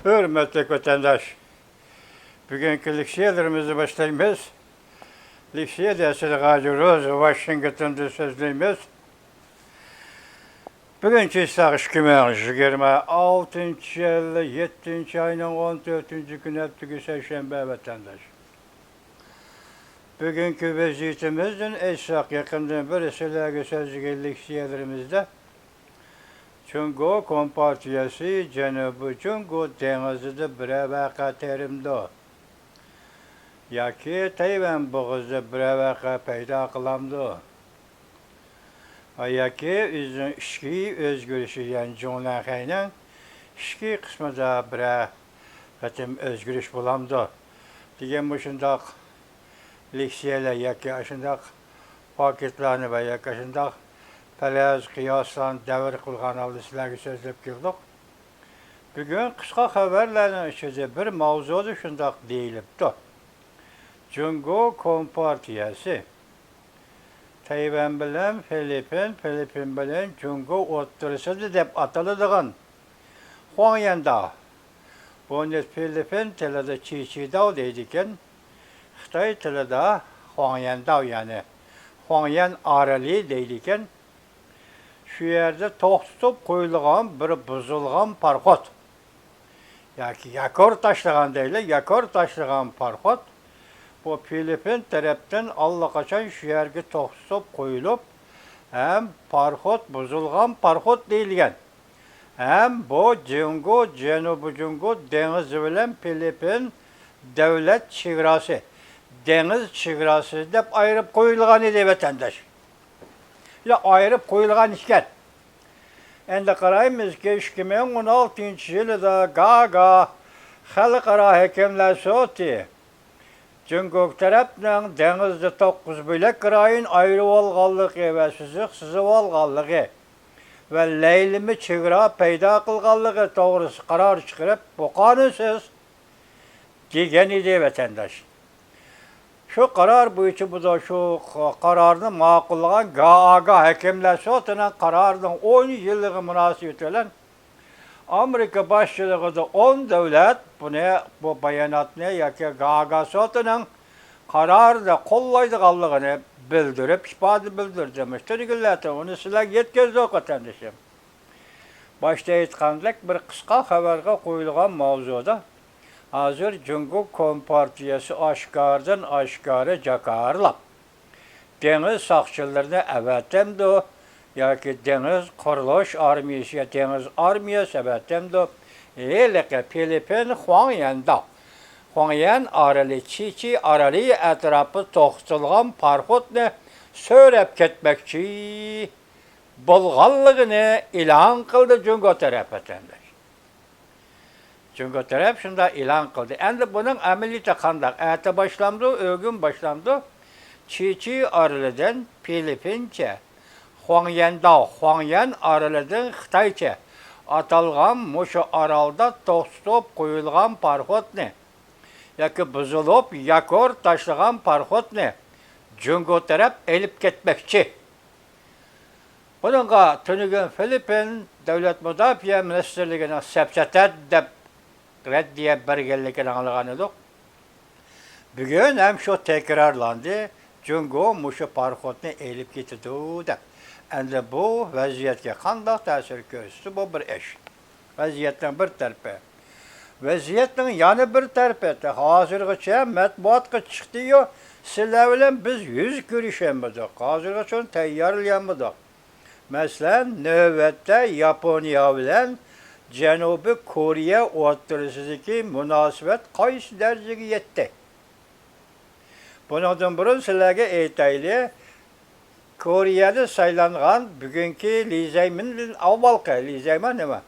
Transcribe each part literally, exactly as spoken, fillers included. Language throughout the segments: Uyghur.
ھۆرمەتلىك ۋەتەنداش، بۈگۈنكى لېكسىيەلىرىمىزنى باشلايمىز. لېكسىيە دەرسىدە غاجى روز ۋاشىنگتوندىن سۆزلەيمىز. بۈگۈن چىسلاق ئىككى مىڭ يىگىرمە ئالتىنچى يىل يەتتىنچى ئاينىڭ ئون تۆتىنچى كۈنى، ھەپتىكى سەيشەنبە، ۋەتەنداش. بۈگۈنكى ۋەزىيىتىمىزدىن ئېيتساق، يېقىندىن بېرى سىلەرگە سۆزلىگەن لېكسىيەلىرىمىزدە جۇڭگو كومپارتىيەسى جەنۇبىي جۇڭگو دېڭىزىدا بىرەر ۋەقە تېرىمدۇ؟ ياكى تەيۋەن بوغۇزىدا بىرەر ۋەقە پەيدا قىلامدۇ؟ ۋە ياكى ئۆزىنىڭ ئىچكى ئۆزگىرىشى، يەنى جۇڭلەنخەينىڭ ئىچكى قىسمىدا بىرەر قېتىم ئۆزگىرىش بولامدۇ؟ دېگەن مۇشۇنداق لېكسىيەلەر ياكى ئاشۇنداق پاكىتلارنى ۋە ياكى ئاشۇنداق پەرەز قىياسلارنى دەۋر قىلغان ھالدا سىلەرگە سۆزلەپ كېلىدۇق. بۈگۈن قىسقا خەۋەرلەرنىڭ ئىچىدە بىر ماۋزۇدا شۇنداق دېيىلىپتۇ: جۇڭگو كومپارتىيەسى تەيۋەن بىلەن فىلىپپىن، فىلىپپىن بىلەن جۇڭگو ئوتتۇرىسىدا دەپ ئاتىلىدىغان خۇاڭيەنداۋ، بۇنى فىلىپپىن تىلىدا چىچىداۋ دەيدىكەن، خىتاي تىلىدا خۇاڭيەنداۋ، يەنى خۇاڭيەن ئارىلى دەيدىكەن. شۇ يەردە توختىتىپ قويۇلغان بىر بۇزۇلغان پاراخوت. ياكى ياكور تاشلىغان دەيلى، ياكور تاشلىغان پاراخوت. بۇ فىلىپپىن تەرەپتىن ئاللىقاچان شۇ يەرگە توختىتىپ قويۇلۇپ، ھەم پاراخوت بۇزۇلغان پاراخوت دېيىلگەن. ھەم بۇ جۇڭگو، جەنۇبىي جۇڭگو دېڭىزى بىلەن فىلىپپىن دۆلەت چېگراسى، دېڭىز چېگراسى دەپ ئايرىپ قويۇلغان ئىدى، ۋەتەنداش. يا، ئايرىپ قويۇلغان ئىكەن. ئەمدى قارايمىزكى، ئىككى مىڭ ئون ئالتىنچى يىلىدا گاگا خەلقئارا ھەكىملەر سوتى جۇڭگو تەرەپنىڭ دېڭىزدا توققۇز بۆلەك رايون ئايرىۋالغانلىقى ۋە سىزىق سىزىۋالغانلىقى ۋە لەيلىمە چېگرا پەيدا قىلغانلىقى توغرىسىدا قارار چىقىرىپ، بۇ قانۇنسىز دېگەن ئىدى، ۋەتەنداش. شۇ قارار بويىچە بۇدا شۇ قارارنى ماقۇللىغان گاگا ھەكىملەر سوتىنىڭ قارارىنىڭ ئون يىللىقى مۇناسىۋىتى بىلەن ئامېرىكا باشچىلىقىدا ئون دۆلەت بۇنى، بۇ باياناتنى ياكى گاگا سوتىنىڭ قارارىنى قوللايدىغانلىقىنى بىلدۈرۈپ، ئىپادە بىلدۈردى. مۇشۇ تۈرگۈنلەردە ئۇنى سىلەرگە يەتكۈزدۇق، ۋەتەندىشىم. باشتا ئېيتقاندەك، بىر قىسقا خەۋەرگە قويۇلغان ماۋزۇدا ھازىر جۇڭگو كومپارتىيەسى ئاشكارىدىن ئاشكارا جاكارلاپ، دېڭىز ساقچىلىرىنى ئەۋەتەمدۇ ياكى دېڭىز قۇرۇلۇش ئارمىيىسى يا دېڭىز ئارمىيەسى ئەۋەتەمدۇ، ھېلىقى فىلىپپىن خۇاڭيەنداۋ، خۇاڭيەن ئارىلى، چىچى ئارىلى ئەتراپىدا توختىتىلغان پاراخوتنى سۆرەپ كەتمەكچى بولغانلىقىنى ئېلان قىلدى جۇڭگو تەرەپ، ۋەتەنداش. جۇڭگو تەرەپ شۇنداق ئېلان قىلدى. ئەمدى بۇنىڭ ئەمەلىيىتى قانداق؟ ئەتە باشلامدۇ، ئۆگۈن باشلامدۇ؟ چىچى ئارىلىدىن فىلىپپىنچە، خۇاڭيەنداۋ، خۇاڭيەن ئارىلىدىن خىتايچە ئاتالغان مۇشۇ ئارالدا توختىتىپ قويۇلغان پاراخوتنى ياكى بۇزۇلۇپ ياكور تاشلىغان پاراخوتنى جۇڭگو تەرەپ ئېلىپ كەتمەكچى. بۇنىڭغا تۈنۈگۈن فىلىپپىن دۆلەت مۇداپىئە مىنىستىرلىكىنىڭ سەپسەتە دەپ رەددىيە بەرگەنلىكىنى ئاڭلىغان ئىدۇق. بۈگۈن ھەم شۇ تەكرارلاندى، جۇڭگو مۇشۇ پاراخوتنى ئېلىپ كېتىدۇ دەپ. ئەمدى بۇ ۋەزىيەتكە قانداق تەسىر كۆرسىتىدۇ، بۇ بىر ئىش. ۋەزىيەتنىڭ بىر تەرىپى. ۋەزىيەتنىڭ يەنە بىر تەرىپى، ھازىرغىچە مەتبۇئاتقا چىقتىيۇ، سىلەر بىلەن بىز يۈز كۆرۈشەلمىدۇق، ھازىرغىچە ئۇنى تەييارلىيالمىدۇق. مەسىلەن، نۆۋەتتە ياپونىيە بىلەن جەنۇبىي كورېيە ئوتتۇرىسىدىكى مۇناسىۋەت قايسى دەرىجىگە يەتتى؟ بۇنىڭدىن بۇرۇن سىلەرگە ئېيتايلى، كورېيەدە سايلانغان بۈگۈنكى لى زەيمىندىن ئاۋۋالقى، لى زەيمىن نېمە؟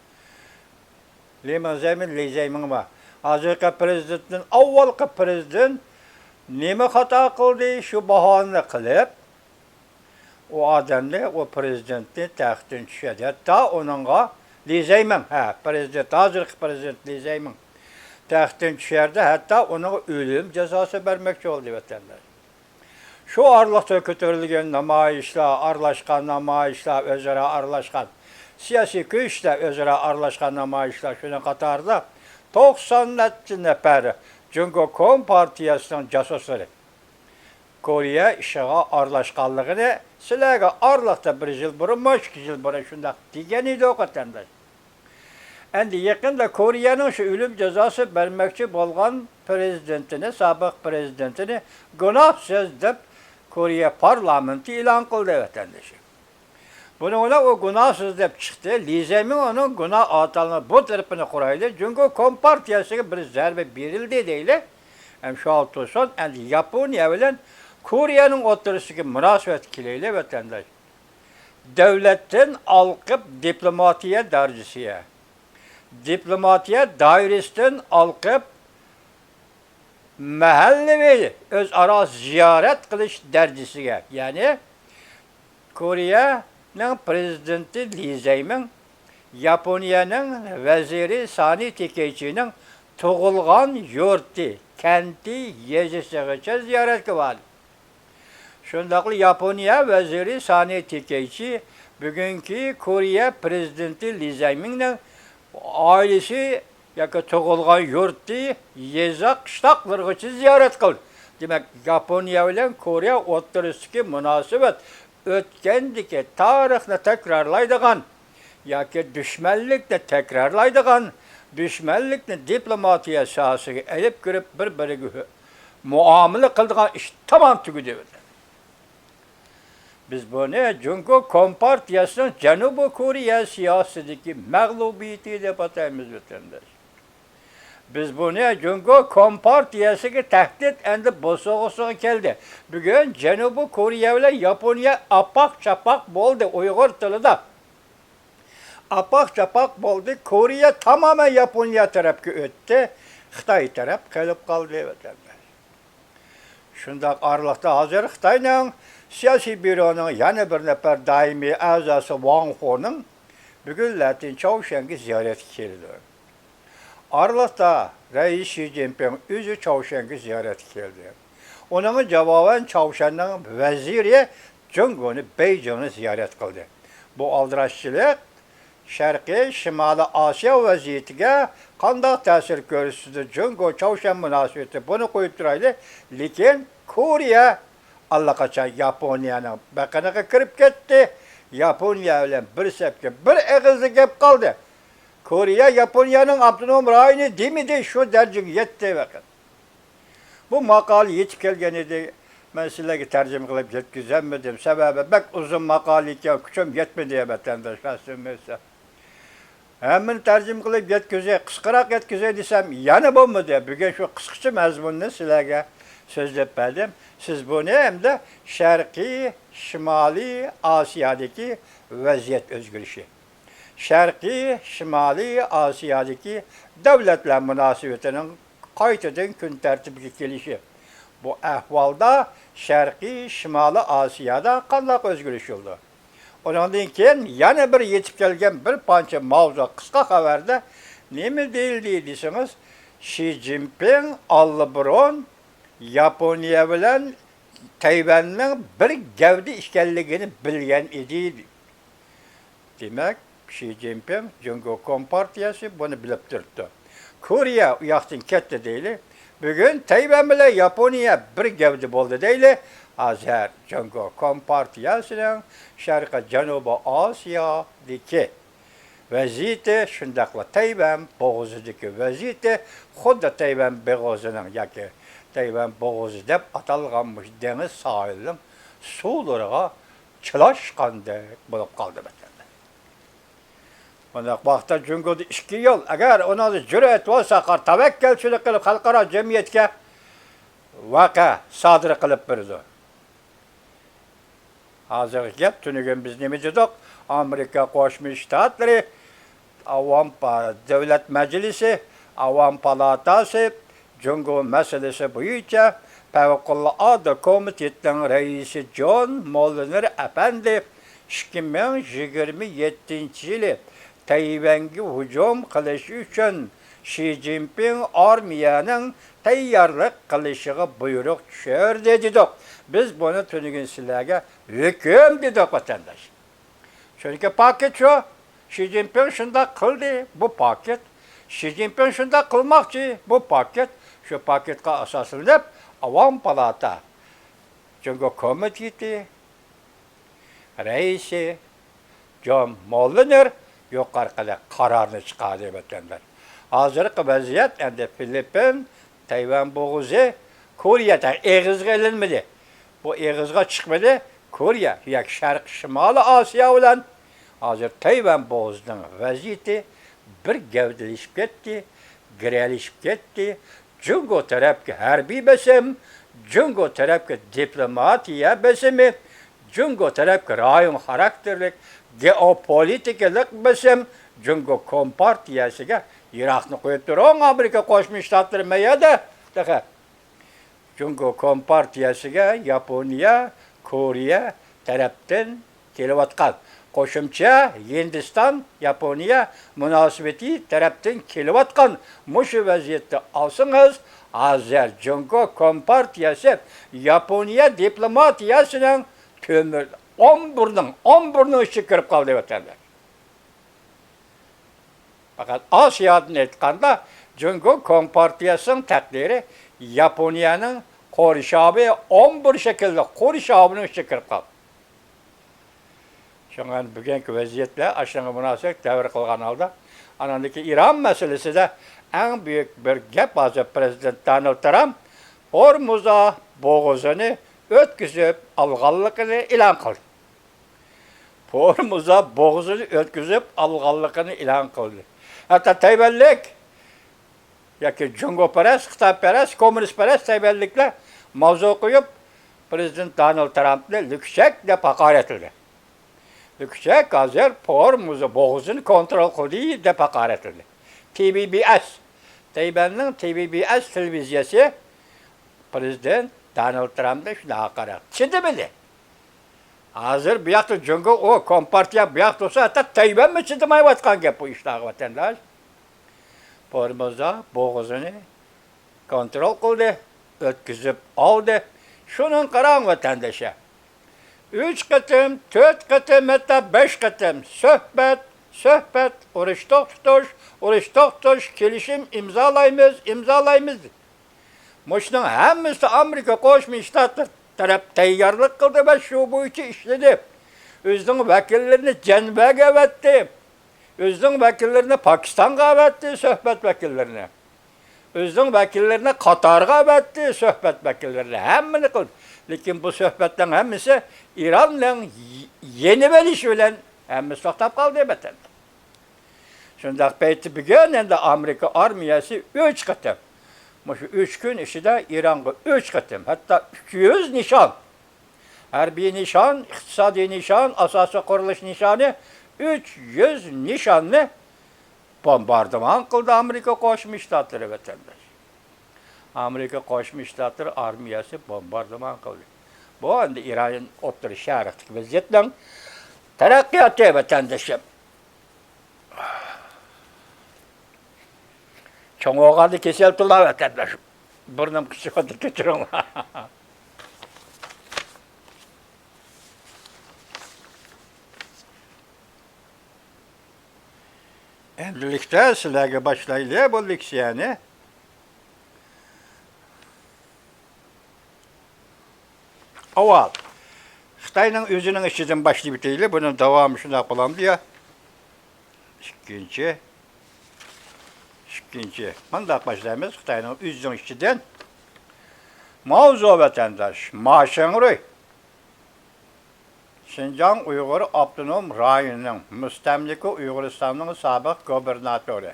لى مىڭ زەيمىن، لى زەيمىنما؟ ھازىرقى پىرېزىدېنتتىن ئاۋۋالقى پىرېزىدېنت نېمە خاتا قىلدى؟ شۇ باھانىنى قىلىپ، ئۇ ئادەمنى، ئۇ پىرېزىدېنتنى تەختتىن چۈشۈردى. ھەتتا ئۇنىڭغا لى زەيمىڭ، ھە، پىرېزىدېنت، ھازىرقى پىرېزىدېنت لى زەيمىڭ تەختتىن چۈشۈردى، ھەتتا ئۇنىڭغا ئۆلۈم جازاسى بەرمەكچى بولدى، ۋەتەنداش. شۇ ئارىلىقتا كۆتۈرۈلگەن نامايىشلار، ئارىلاشقان نامايىشلار، ئۆزئارا ئارىلاشقان سىياسىي كۈچلەر، ئۆزئارا ئارىلاشقان نامايىشلار، شۇنىڭ قاتارىدا توقسان نەچچە نەپەر جۇڭگو كومپارتىيەسىنىڭ جاسۇسلىرى كورېيە ئىشىغا ئارىلاشقانلىقىنى سىلەرگە ئارىلىقتا بىر يىل بۇرۇنمۇ، ئىككى يىل بۇرۇن شۇنداق دېگەن ئىدۇق، ۋەتەنداش. ئەمدى يېقىندا كورېيەنىڭ شۇ ئۆلۈم جازاسى بەرمەكچى بولغان پىرېزىدېنتىنى، سابىق پىرېزىدېنتىنى گۇناھسىز دەپ كورېيە پارلامېنتى ئېلان قىلدى، ۋەتەندىشىم. بۇنىڭ بىلەن ئۇ گۇناھسىز دەپ چىقتى. لى زەيمىڭ ئۇنىڭ گۇناھ ئاتالمىغان بۇ تەرىپىنى قۇرايلى. جۇڭگو كومپارتىيەسىگە بىر زەربە بېرىلدى دەيلى. ھەم شۇ ھالدا تۇرسۇن، ئەمدى ياپونىيە بىلەن كورېيەنىڭ ئوتتۇرىسىدىكى مۇناسىۋەتكە كېلەيلى، ۋەتەنداش. دۆلەتتىن ھالقىپ دىپلوماتىيە دەرىجىسىگە، دىپلوماتىيە دائىرىسىدىن ھالقىپ مەھەللىۋى ئۆزئارا زىيارەت قىلىش دەرىجىسىگە، يەنى كورېيەنىڭ پىرېزىدېنتى لى زەيمىڭ ياپونىيەنىڭ ۋەزىرى سانى تېكەيچىنىڭ تۇغۇلغان يۇرتى، كەنتى، يېزىسىغىچە زىيارەتكە باردى. شۇنداقلا ياپونىيە ۋەزىرى سانى تېكەيچى بۈگۈنكى كورېيە پىرېزىدېنتى لى زەيمىڭنىڭ ئائىلىسى ياكى تۇغۇلغان يۇرتى، يېزا، قىشلاقلىرىغىچە زىيارەت قىلدى. دېمەك، ياپونىيە بىلەن كورېيە ئوتتۇرىسىدىكى مۇناسىۋەت ئۆتكەندىكى تارىخنى تەكرارلايدىغان ياكى دۈشمەنلىكنى تەكرارلايدىغان، دۈشمەنلىكنى دىپلوماتىيە ساھەسىگە ئېلىپ كىرىپ، بىر-بىرىگە مۇئامىلە قىلىدىغان ئىش تامام تۈگىدى. بىز بۇنى جۇڭگو كومپارتىيەسىنىڭ جەنۇبىي كورېيە سىياسىتىدىكى مەغلۇبىيىتى دەپ ئاتايمىز، ۋەتەنداش. بىز بۇنى جۇڭگو كومپارتىيەسىگە تەھدىت ئەمدى بوسۇغىسىغا كەلدى. بۈگۈن جەنۇبىي كورېيە بىلەن ياپونىيە ئاپاق-چاپاق بولدى ئۇيغۇر تىلىدا. ئاپاق-چاپاق بولدى. كورېيە تامامەن ياپونىيە تەرەپكە ئۆتتى. خىتاي تەرەپ قېلىپ قالدى، ۋەتەنداش. شۇنداق ئارىلىقتا ھازىر خىتاينىڭ سىياسىي بيۇرونىڭ يەنە بىر نەپەر دائىمىي ئەزاسى ۋاڭ خونىڭ بۈگۈن لاتىن چاۋشيەنگە زىيارەتكە كېلىدۇ. ئارىلىقتا رەئىس شى جىنپىڭ ئۆزى چاۋشيەنگە زىيارەتكە كەلدى. ئۇنىڭغا جاۋابەن چاۋشيەننىڭ ۋەزىرى جۇڭگونى بېيجىڭنى زىيارەت قىلدى. بۇ ئالدىراشچىلىق شەرقىي شىمالىي ئاسىيا ۋەزىيىتىگە قانداق تەسىر كۆرسىتىدۇ؟ جۇڭگو چاۋشيەن مۇناسىۋىتى، بۇنى قويۇپ تۇرايلى. لېكىن كورېيە ئاللىقاچان ياپونىيەنىڭ بېقىنىغا كىرىپ كەتتى. ياپونىيە بىلەن بىر سەپكە، بىر ئېغىزدا گەپ قالدى. كورېيە ياپونىيەنىڭ ئاپتونوم رايونى دېمىدى، شۇ دەرىجىگە يەتتى ۋاقىت. بۇ ماقالە يېتىپ كەلگەن ئىدى. مەن سىلەرگە تەرجىمە قىلىپ يەتكۈزەلمىدىم. سەۋەبى، بەك ئۇزۇن ماقالە ئىكەن، كۈچۈم يەتمىدى، ۋەتەنداش، راستىنى ئېيتسام. ھەممىنى تەرجىمە قىلىپ يەتكۈزەي، قىسقىراق يەتكۈزەي دېسەم، يەنە بولمىدى. بۈگۈن شۇ قىسقىچە مەزمۇننى سىلەرگە سۆزلەپ بەردىم. سىز بۇنى ئەمدى شەرقىي شىمالىي ئاسىيادىكى ۋەزىيەت ئۆزگىرىشى، شەرقىي شىمالىي ئاسىيادىكى دۆلەتلەر مۇناسىۋىتىنىڭ قايتىدىن كۈن تەرتىپىگە كېلىشى، بۇ ئەھۋالدا شەرقىي شىمالىي ئاسىيادا قانداق ئۆزگىرىش بولىدۇ؟ ئۇنىڭدىن كېيىن يەنە بىر يېتىپ كەلگەن بىر پارچە ماۋزۇ قىسقا خەۋەردە نېمە دېيىلدى دېسىڭىز، شى جىنپىڭ ئاللىبۇرۇن ياپونىيە بىلەن تەيۋەننىڭ بىر گەۋدە ئىكەنلىكىنى بىلگەن ئىدى. دېمەك، شى جىنپىڭ، جۇڭگو كومپارتىيەسى بۇنى بىلىپ تۇرۇپتۇ. كورېيە ئۇ ياقتىن كەتتى دەيلى. بۈگۈن تەيۋەن بىلەن ياپونىيە بىر گەۋدە بولدى دەيلى. ھازىر جۇڭگو كومپارتىيەسىنىڭ شەرقىي جەنۇبىي ئاسىيادىكى ۋەزىيىتى، شۇنداقلا تەيۋەن بوغۇزىدىكى ۋەزىيىتى خۇددى تەيۋەن بوغۇزىنىڭ ياكى تەيۋەن بوغۇزى دەپ ئاتالغان مۇشۇ دېڭىز ساھىلىنىڭ سۇلىرىغا چىلاشقاندەك بولۇپ قالدى، ۋەتەندە. بۇنداق ۋاقىتتا جۇڭگودا ئىككى يول، ئەگەر ئۇنىڭدا جۈرئەت بولسا، تەۋەككەلچىلىك قىلىپ خەلقئارا جەمئىيەتكە ۋەقە سادىر قىلىپ بېرىدۇ. ھازىرقى گەپ، تۈنۈگۈن بىز نېمە دېدۇق؟ ئامېرىكا قوشما شتاتلىرى ئاۋام پا-، دۆلەت مەجلىسى ئاۋام پالاتاسى جۇڭگو مەسىلىسى بويىچە پەۋقۇلئاددە كومىتېتنىڭ رەئىسى جون موللېنېر ئەپەندى ئىككى مىڭ يىگىرمە يەتتىنچى يىلى تەيۋەنگە ھۇجۇم قىلىش ئۈچۈن شى جىنپىڭ ئارمىيەنىڭ تەييارلىق قىلىشىغا بۇيرۇق چۈشۈردى دېدۇق. بىز بۇنى تۈنۈگۈن سىلەرگە ھۆكۈم دېدۇق، ۋەتەنداش. چۈنكى پاكىت شۇ. شى جىنپىڭ شۇنداق قىلدى. بۇ پاكىت. شى جىنپىڭ شۇنداق قىلماقچى. بۇ پاكىت شۇ پاكىتقا ئاساسلىنىپ، ئاۋام پالاتا جۇڭگو كومىتېتى رەئىسى جون موللېنېر يۇقىرىقىدەك قارارنى چىقاردى، ۋەتەنداش. ھازىرقى ۋەزىيەت ئەمدى فىلىپپىن، تەيۋەن بوغۇزى، كورېيە تېخى ئېغىزغا ئېلىنمىدى. بۇ ئېغىزغا چىقمىدى. كورېيە ياكى شەرقىي شىمالىي ئاسىيا بىلەن ھازىر تەيۋەن بوغۇزىنىڭ ۋەزىيىتى بىر گەۋدىلىشىپ كەتتى، گىرەلىشىپ كەتتى. جۇڭگو تەرەپكە ھەربىي بېسىم، جۇڭگو تەرەپكە دىپلوماتىيە بېسىمى، جۇڭگو تەرەپكە رايون خاراكتېرلىك گېئوپولىتىكىلىق بېسىم، جۇڭگو كومپارتىيەسىگە، يىراقنى قويۇپ تۇرۇڭ، ئامېرىكا قوشما شتاتلىرى مەيەردە تېخى. جۇڭگو كومپارتىيەسىگە ياپونىيە، كورېيە تەرەپتىن كېلىۋاتقان، قوشۇمچە ھىندىستان، ياپونىيە مۇناسىۋىتى تەرەپتىن كېلىۋاتقان مۇشۇ ۋەزىيەتتە ئالسىڭىز، ھازىر جۇڭگو كومپارتىيەسى ياپونىيە دىپلوماتىيەسىنىڭ تۆمۈر ئومبۇرنىڭ ئومبۇرنىڭ ئىچىگە كىرىپ قالدى، ۋەتەنداش. پەقەت ئاسىيادىن ئېيتقاندا، جۇڭگو كومپارتىيەسىنىڭ تەقدىرى ياپونىيەنىڭ قورشاۋى، ئومبۇر شەكىللىك قورشاۋىنىڭ ئىچىگە كىرىپ قالدى. شۇڭا بۈگۈنكى ۋەزىيەتلەر ئاشۇنىڭغا مۇناسىۋەت دەۋر قىلغان ھالدا، ئانىڭدىكى ئىران مەسىلىسىدە ئەڭ بۈيۈك بىر گەپ، ھازىر پىرېزىدېنت دونالد ترامپ ھورمۇزا بوغۇزىنى ئۆتكۈزۈپ ئالغانلىقىنى ئېلان قىلدى. ھورمۇزا بوغۇزىنى ئۆتكۈزۈپ ئالغانلىقىنى ئېلان قىلدى. ھەتتا تەيۋەنلىك ياكى جۇڭگوپەرەس، خىتايپەرەس، كوممۇنىستپەرەس تەيۋەنلىكلەر ماۋزۇ قويۇپ، پىرېزىدېنت دونالد ترامپنى لۈكچەك دەپ ھاقارەتلىدى. لۈكچەك ھازىر ھورمۇزا بوغۇزىنى كونترول قىلدى دەپ ھاقارەتلىدى. تى ۋى بى ئەس، تەيۋەننىڭ تى ۋى بى ئەس تېلېۋىزىيەسى پىرېزىدېنت دونالد ترامپنى شۇنداق ھاقارەت چىدىمىدى. ھازىر بۇ ياقتا جۇڭگو، ئۇ كومپارتىيە بۇ ياقتا تۇرسا، ھەتتا تەيۋەنمۇ چىدىمايۋاتقان گەپ بۇ ئىشلارغا، ۋەتەنداش. ھورمۇزدا بوغۇزىنى كونترول قىلدى، ئۆتكۈزۈپ ئالدى. شۇنىڭغا قاراڭ، ۋەتەنداشلار. ئۈچ قېتىم، تۆت قېتىم، ھەتتا بەش قېتىم سۆھبەت، سۆھبەت، ئۇرۇش توختىتىش، ئۇرۇش توختىتىش، كېلىشىم ئىمزالايمىز، ئىمزالايمىز. مۇشۇنىڭ ھەممىسىدە ئامېرىكا قوشما شتاتلىرى تەرەپ تەييارلىق قىلدى ۋە شۇ بويىچە ئىشلىدى. ئۆزىنىڭ ۋەكىللىرىنى جەنۋەگە ئەۋەتتى. ئۆزىنىڭ ۋەكىللىرىنى پاكىستانغا ئەۋەتتى، سۆھبەت ۋەكىللىرىنى. ئۆزىنىڭ ۋەكىللىرىنى قاتارغا ئەۋەتتى، سۆھبەت ۋەكىللىرىنى. ھەممىنى قىلدى. لېكىن بۇ سۆھبەتنىڭ ھەممىسى ئىراننىڭ يېنىۋېلىشى بىلەن ھەممىسى توختاپ قالدى، ۋەتەندە. شۇنداق پەيتتە بۈگۈن ئەمدى ئامېرىكا ئارمىيەسى ئۈچ قېتىم، مۇشۇ ئۈچ كۈن ئىچىدە ئىرانغا ئۈچ قېتىم، ھەتتا ئۈچ يۈز نىشان، ھەربىي نىشان، ئىقتىسادىي نىشان، ئاساسىي قۇرۇلۇش نىشانى، ئۈچ يۈز نىشاننى بومباردىمان قىلدى ئامېرىكا قوشما شتاتلىرى، ۋەتەنداش. ئامېرىكا قوشما شتاتلىرى ئارمىيەسى بومباردىمان قىلدى. بۇ ئەمدى ئىران ئوتتۇرا شەرقتىكى ۋەزىيەتنىڭ تەرەققىياتى، ۋەتەندىشىم. چوڭ بولغاندا كېسەل تولا، ۋەتەنداش. بۇرنۇم قىچىشىۋاتىدۇ، كەچۈرۈڭلار. ئەمدىلىكتە سىلەرگە باشلايلى بۇ لېكسىيەنى. ئاۋۋال خىتاينىڭ ئۆزىنىڭ ئىچىدىن باشلىۋېتەيلى. بۇنىڭ داۋامى شۇنداق بولامدۇ يا؟ ئىككىنچى، ئىككىنچى. مۇنداق باشلايمىز خىتاينىڭ ئۆزىنىڭ ئىچىدىن. ماۋزۇ ۋەتەنداش، ما شېڭرۇي. شىنجاڭ ئۇيغۇر ئاپتونوم رايونىنىڭ، مۇستەملىكە ئۇيغۇرىستاننىڭ سابىق گۇبېرناتورى.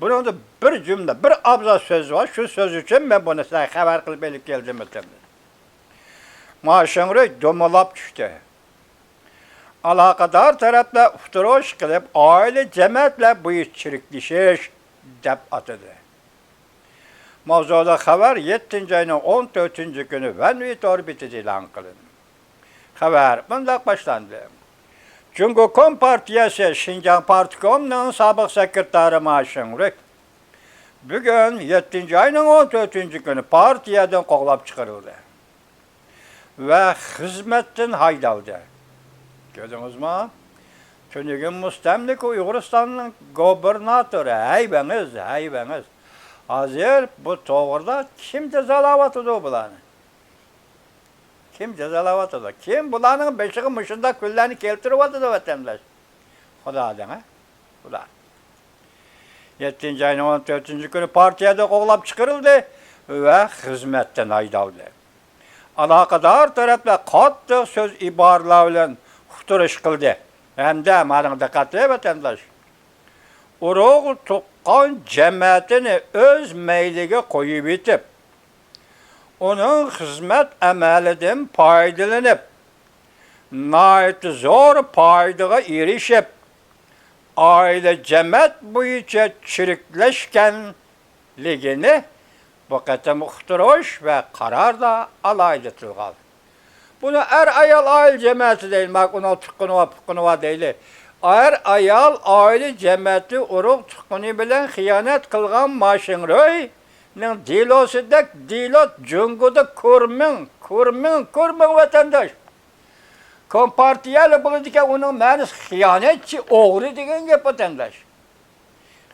بۇنىڭدا بىر جۈملە، بىر ئابزاس سۆز بار. شۇ سۆز ئۈچۈن مەن بۇنى سىلەرگە خەۋەر قىلىپ ئېلىپ كەلدىم، ۋەتەنداش. ما شېڭرۇي دومىلاپ چۈشتى. ئالاقىدار تەرەپلەر ئۇقتۇرۇش قىلىپ، ئائىلە جەمەتلەر بويىچە چىرىكلىشىش دەپ ئاتىدى. ماۋزۇلۇق خەۋەر يەتتىنچى ئاينىڭ ئون تۆتىنچى كۈنى ۋەنۋى تور بېتىدە ئېلان قىلىندى. خەۋەر مۇنداق باشلاندى. جۇڭگو كومپارتىيەسى شىنجاڭ پارتكومنىڭ سابىق سېكرېتارى ما شېڭرۇي بۈگۈن يەتتىنچى ئاينىڭ ئون تۆتىنچى كۈنى پارتىيەدىن قوغلاپ چىقىرىلدى ۋە خىزمەتتىن ھايدالدى. كۆردىڭىزمۇ؟ تۈنۈگۈن مۇستەملىكە ئۇيغۇرىستاننىڭ گوبىرناتورى، ھەيۋەڭىز، ھەيۋەڭىز. ھازىر بۇ توغرىدا كىم جازالاۋاتىدۇ بۇلارنى؟ كىم جازالاۋاتىدۇ؟ كىم بۇلارنىڭ بېشىغا مۇشۇنداق كۈنلەرنى كەلتۈرۈۋاتىدۇ، ۋەتەنداش؟ خۇدا دەڭە، خۇدا. يەتتىنچى ئاينىڭ ئون تۆتىنچى كۈنى پارتىيەدىن قوغلاپ چىقىرىلدى ۋە خىزمەتتىن ھەيدەلدى. ئالاقىدار تەرەپلەر قاتتىق سۆز ئىبارىلەر بىلەن ئۇقتۇرۇش قىلدى ھەمدە ماڭا دىققەتلى ۋەتەنداش، ئۇرۇق تۇغقان جەمەتىنى ئۆز مەيلىگە قويۇۋېتىپ، ئۇنىڭ خىزمەت ئەمەلىدىن پايدىلىنىپ، ناھايىتى زور پايدىغا ئېرىشىپ، ئائىلە جەمەت بويىچە چىرىكلەشكەنلىكىنى بۇ قېتىم ئۇقتۇرۇش ۋە قاراردا ئالاھىدە تىلغا ئالدى. بۇنى ئەر-ئايال ئائىلە جەمەتى دەيلى، مانا ئۇنىڭ تۇغقىنى بار، پۇغقىنى بار دەيلى. ئەر-ئايال ئائىلە جەمەتى ئۇرۇق تۇغقىنى بىلەن خىيانەت قىلغان ما شېڭرۇينىڭ دېلوسىدەك دېلو جۇڭگودا كۆرمىڭ، كۆرمىڭ، كۆرمىڭ ۋەتەنداش. كومپارتىيەلىك بولىدىكەن، ئۇنىڭ مەنىسى خىيانەتچى، ئوغرى دېگەن گەپ، ۋەتەنداش.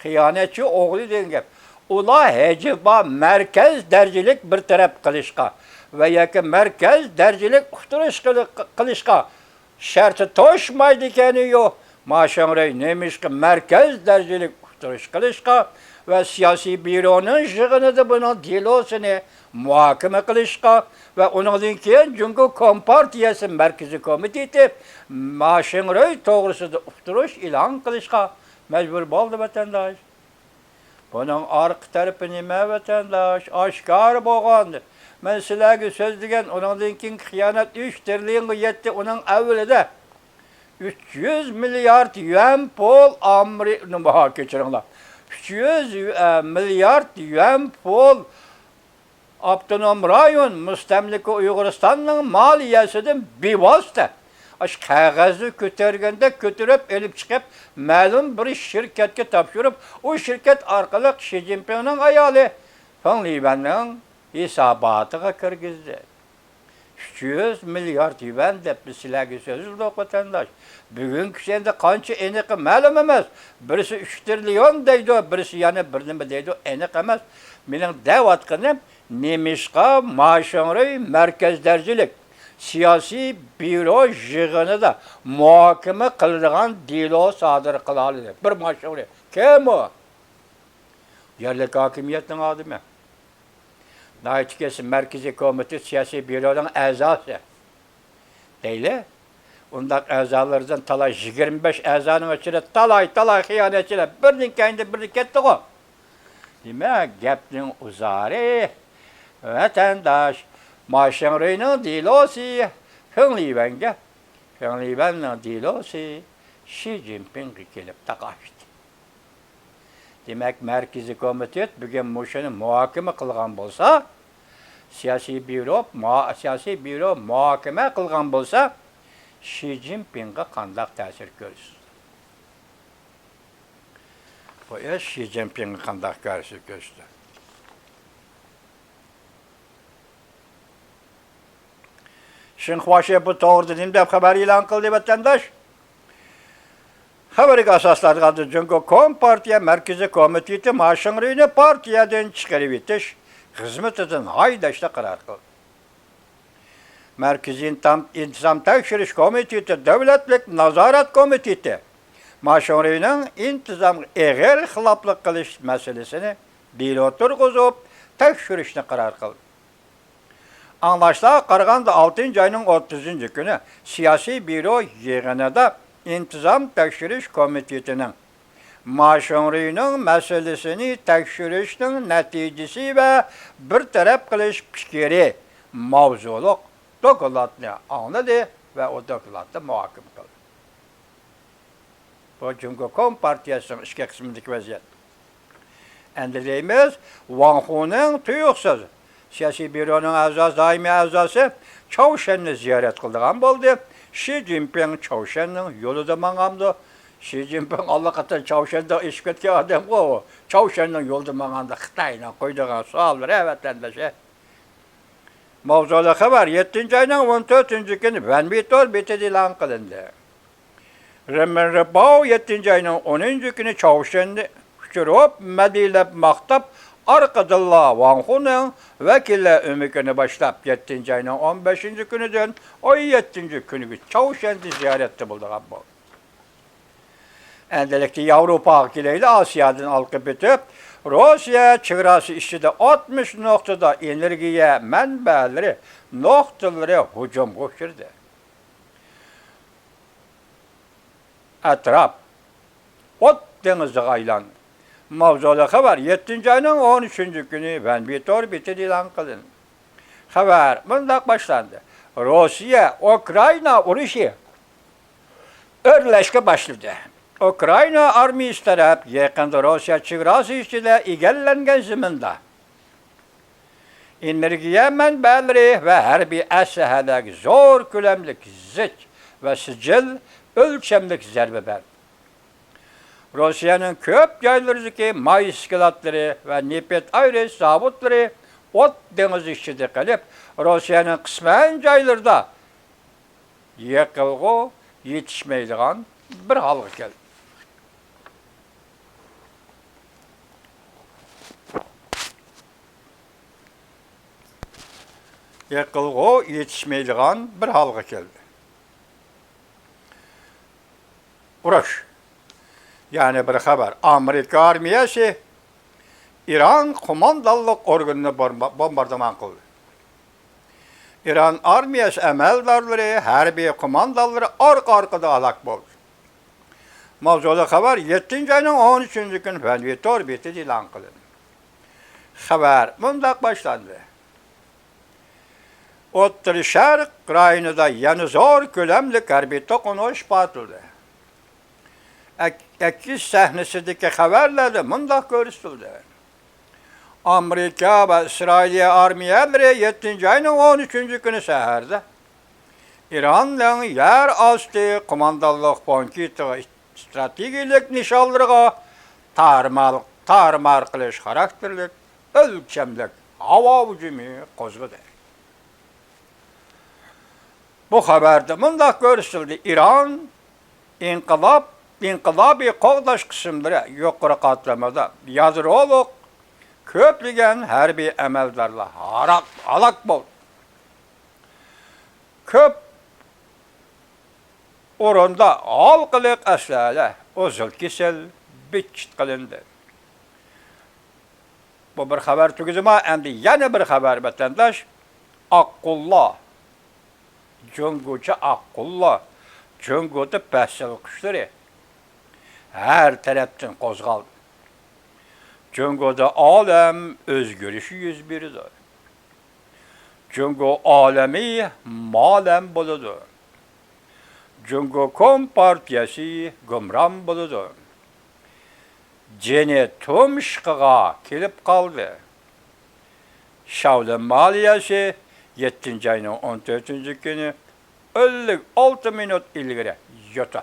خىيانەتچى، ئوغرى دېگەن گەپ. ئۇلار ھەجەپا مەركەز دەرىجىلىك بىر تەرەپ قىلىشقا ۋە ياكى مەركەز دەرىجىلىك ئۇقتۇرۇش قىلىشقا شەرتى توشمايدىكەنى يوق. ما شېڭرۇي نېمىشقا مەركەز دەرىجىلىك ئۇقتۇرۇش قىلىشقا ۋە سىياسىي بيۇرونىڭ يىغىنىدا بۇنىڭ دېلوسىنى مۇھاكىمە قىلىشقا ۋە ئۇنىڭدىن كېيىن جۇڭگو كومپارتىيەسى مەركىزىي كومىتېتى ما شېڭرۇي توغرىسىدا ئۇقتۇرۇش ئېلان قىلىشقا مەجبۇر بولدى، ۋەتەنداش. بۇنىڭ ئارقا تەرىپى نېمە، ۋەتەنداش؟ ئاشكارا بولغان. مەن سىلەرگە سۆزلىگەن، ئۇنىڭدىن كېيىنكى خىيانەت ئۈچ تىرىليونغا يەتتى. ئۇنىڭ ئەۋۋىلىدە ئۈچ يۈز مىليارد يۈەن پۇل ئامېرىكا، نېمە، كەچۈرۈڭلار. ئۈچ يۈز، ئە، مىليارد يۈەن پۇل ئاپتونوم رايون، مۇستەملىكە ئۇيغۇرىستاننىڭ مالىيەسىدىن بىۋاسىتە ئاشۇ قەغەزنى كۆتۈرگەندەك كۆتۈرۈپ ئېلىپ چىقىپ، مەلۇم بىر شىركەتكە تاپشۇرۇپ، ئۇ شىركەت ئارقىلىق شى جىنپىڭنىڭ ئايالى فېڭ لىۋەننىڭ ھېساباتىغا كىرگۈزدى. ئۈچ يۈز مىليارد يۈەن دەپ بىز سىلەرگە سۆزلىدۇق، ۋەتەنداش. بۈگۈنكى كۈندە قانچە ئېنىقى مەلۇم ئەمەس. بىرسى ئۈچ تىرىليون دەيدۇ، بىرسى يەنە بىر نېمە دەيدۇ، ئېنىق ئەمەس. مېنىڭ دەۋاتقىنىم، نېمىشقا ما شېڭرۇي مەركەز دەرىجىلىك سىياسىي بيۇرو يىغىنىدا مۇھاكىمە قىلىدىغان دېلو سادىر قىلالىدى؟ بىر ما شېڭرۇي. كىم ئۇ؟ يەرلىك ھاكىمىيەتنىڭ ئادىمى. ناھايىتى كېسىل مەركىزىي كومىتېت سىياسىي بيۇرونىڭ ئەزاسى. دەيلى، ئۇنداق ئەزالىرىدىن تالاي يىگىرمە بەش ئەزانىڭ ئىچىدە تالاي-تالاي خىيانەتچىلەر بىرىنىڭ كەينىدىن بىرى كەتتىغۇ. دېمەك، گەپنىڭ ئۇزارى، ۋەتەنداش، ما شېڭرۇينىڭ دېلوسى فېڭ لىۋەنگە، فېڭ لىۋەننىڭ دېلوسى شى جىنپىڭغا كېلىپ تاقاشتى. دېمەك، مەركىزىي كومىتېت بۈگۈن مۇشۇنى مۇھاكىمە قىلغان بولسا، سىياسىي بيۇرو، مۇ-، سىياسىي بيۇرو مۇھاكىمە قىلغان بولسا، شى جىنپىڭغا قانداق تەسىر كۆرسىتىدۇ؟ بۇ ئىش شى جىنپىڭغا قانداق تەسىر كۆرسىتىدۇ؟ شىنخۇا شې بۇ توغرىدا نېمە دەپ خەۋەر ئېلان قىلدى، ۋەتەنداش؟ خەۋەرگە ئاساسلانغاندا، جۇڭگو كومپارتىيە مەركىزىي كومىتېتى ما شېڭرۇينى پارتىيەدىن چىقىرىۋېتىش خىزمىتىدىن ھايداشنى قارار قىلدى. مەركىزىي ئىنتىزام تەكشۈرۈش كومىتېتى دۆلەتلىك نازارەت كومىتېتى ما شېڭرۇينىڭ ئىنتىزامغا ئېغىر خىلاپلىق قىلىش مەسىلىسىنى دېلو تۇرغۇزۇپ، تەكشۈرۈشنى قارار قىلدى. ئاڭلاشلارغا قارىغاندا، ئالتىنچى ئاينىڭ ئوتتۇزىنچى كۈنى سىياسىي بيۇرو يىغىنىدا ئىنتىزام تەكشۈرۈش كومىتېتىنىڭ ما شېڭرۇينىڭ مەسىلىسىنى تەكشۈرۈشنىڭ نەتىجىسى ۋە بىر تەرەپ قىلىش پىكرى ماۋزۇلۇق دوكلاتنى ئاڭلىدى ۋە ئۇ دوكلاتنى مۇھاكىمە قىلدى. بۇ جۇڭگو كومپارتىيەسىنىڭ ئىچكى قىسمىدىكى ۋەزىيەت. ئەمدى دەيمىز، ۋاڭ خۇنىڭ تۇيۇقسىز سىياسىي بيۇرونىڭ ئەزاسى، دائىمىي ئەزاسى چاۋشيەننى زىيارەت قىلىدىغان بولدى. شى جىنپىڭ چاۋشيەننىڭ يولىدا ماڭامدۇ؟ شى جىنپىڭ ئاللىقاچان چاۋشيەندىن ئېشىپ كەتكەن ئادەمغۇ ئۇ. چاۋشيەننىڭ يولىدا ماڭامدۇ؟ خىتاينىڭ قويىدىغان سوئاللىرى، ۋەتەنداش. ماۋزۇلۇق خەۋەر يەتتىنچى ئاينىڭ ئون تۆتىنچى كۈنى ۋەنۋېيتور بېتىدە ئېلان قىلىندى. رېمېن رېپاۋ يەتتىنچى ئاينىڭ ئونىنچى كۈنى چاۋشيەندە ئۇچۇرۇپ، مەدھىيەلەپ ماختاپ، ئارقىدىنلا ۋاڭخۇنىڭ ۋەكىللەر ئۆمىكىنى باشلاپ، يەتتىنچى ئاينىڭ ئون بەشىنچى كۈنىدىن ئون يەتتىنچى كۈنىگىچە چاۋشيەندە زىيارەتتە بولىدىغان بولدى. ئەمدىلىكتە ياۋروپاغا كېلەيلى، ئاسىيادىن ھالقىپ ئۆتۈپ، روسىيە چېگراسى ئىچىدە ئاتمىش نۇقتىدا ئېنېرگىيە مەنبەلىرى نۇقتىلىرى ھۇجۇمغا ئۇچرىدى. ئەتراپ ئوت دېڭىزىغا ئايلاندى. ماۋزۇلۇق خەۋەر يەتتىنچى ئاينىڭ ئون ئۈچىنچى كۈنى ۋەنبى تور بېتىدە ئېلان قىلىندى. خەۋەر مۇنداق باشلاندى: روسىيە ئۇكرائىنا ئۇرۇشى ئۆرلەشكە باشلىدى. ئۇكرائىنا ئارمىيىسى تەرەپ يېقىندا روسىيە چېگراسى ئىچىدە ئىگىلەنگەن زېمىندا ئېنېرگىيە مەنبەلىرى ۋە ھەربىي ئەسلىھەلەرگە زور كۆلەملىك زىچ ۋە سىجىل ئۆلچەملىك زەربە بەردى. روسىيەنىڭ كۆپ جايلىرىدىكى ماي ئىسكىلاتلىرى ۋە نېفىت ئايرىش زاۋۇتلىرى ئوت دېڭىزى ئىچىدە قېلىپ، روسىيەنىڭ قىسمەن جايلىرىدا يېقىلغۇ يېتىشمەيدىغان بىر ھالغا كەلدى. يېقىلغۇ يېتىشمەيدىغان بىر ھالغا كەلدى. ئۇرۇش. يەنە بىر خەۋەر. ئامېرىكا ئارمىيەسى ئىران قوماندانلىق ئورگىنىنى بومبا-، بومباردىمان قىلدى. ئىران ئارمىيەسى ئەمەلدارلىرى، ھەربىي قوماندانلىرى ئارقا-ئارقىدىن ھالاك بولدى. ماۋزۇلۇق خەۋەر يەتتىنچى ئاينىڭ ئون ئۈچىنچى كۈنى فەنۋى تور بېتىدە ئېلان قىلىندى. خەۋەر مۇنداق باشلاندى: ئوتتۇرا شەرق رايونىدا يەنە زور كۆلەملىك ھەربىي توقۇنۇش پارتلىدى. ئەك-، ئەكس سەھنىسىدىكى خەۋەرلەردە مۇنداق كۆرسىتىلدى: ئامېرىكا ۋە ئىسرائىلىيە ئارمىيەلىرى يەتتىنچى ئاينىڭ ئون ئۈچىنچى كۈنى سەھەردە ئىراننىڭ يەر ئاستى قوماندانلىق پونكىتىغا ئىستراتېگىيەلىك نىشانلىرىغا تارمار، تارمار قىلىش خاراكتېرلىك ئۆلچەملىك ھاۋا ھۇجۇمى قوزغىدى. بۇ خەۋەردە مۇنداق كۆرسىتىلدى: ئىران ئىنقىلاب، ئىنقىلابىي قوغداش قىسىملىرى يۇقىرى قاتلىمىدا يادرولۇق كۆپلىگەن ھەربىي ئەمەلدارلار ھاراق-، ھالاك بولدى. كۆپ ئورۇندا ھالقىلىق ئەسلىھەلەر ئۇزۇل كېسىل بىتچىت قىلىندى. بۇ بىر خەۋەر تۈگىدىما، ئەمدى يەنە بىر خەۋەر، ۋەتەنداش. ئاققۇللار، جۇڭگوچە ئاققۇللار، جۇڭگودا پەسىل قۇشلىرى ھەر تەرەپتىن قوزغالدى. جۇڭگودا ئالەم ئۆزگىرىشى يۈز بېرىدۇ. جۇڭگو ئالەمى مالەم بولىدۇ. جۇڭگو كومپارتىيەسى گۇمران بولىدۇ. جېنى تۇمشۇقىغا كېلىپ قالدى. شاۋلىن مالىيەسى يەتتىنچى ئاينىڭ ئون تۆتىنچى كۈنى ئەللىك ئالتە مىنۇت ئىلگىرى يوتا.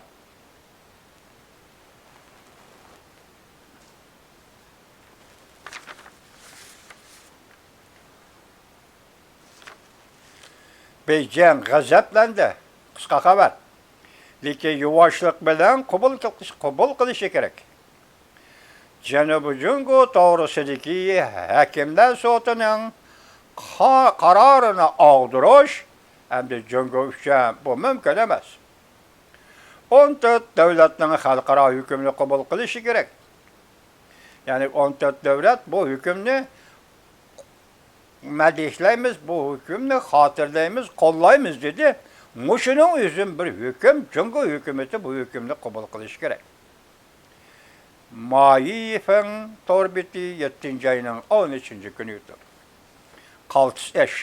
بېيجىڭ غەزەپلەندى. قىسقا خەۋەر. لېكىن يۇۋاشلىق بىلەن قوبۇل قىلىش، قوبۇل قىلىشى كېرەك. جەنۇبىي جۇڭگو توغرىسىدىكى ھەكىملەر سوتىنىڭ قا-، قارارىنى ئاغدۇرۇش ئەمدى جۇڭگو ئۈچۈن بۇ مۇمكىن ئەمەس. ئون تۆت دۆلەتنىڭ خەلقئارا ھۆكۈمنى قوبۇل قىلىشى كېرەك. يەنى ئون تۆت دۆلەت بۇ ھۆكۈمنى مەدھىيەلەيمىز، بۇ ھۆكۈمنى خاتىرىلەيمىز، قوللايمىز دېدى. مۇشۇنىڭ ئۆزى بىر ھۆكۈم، جۇڭگو ھۆكۈمىتى بۇ ھۆكۈمنى قوبۇل قىلىشى كېرەك. ما يىفېڭ تور بېتى يەتتىنچى ئاينىڭ ئون ئۈچىنچى كۈنى يۈتۈپ، قالتىس ئىش.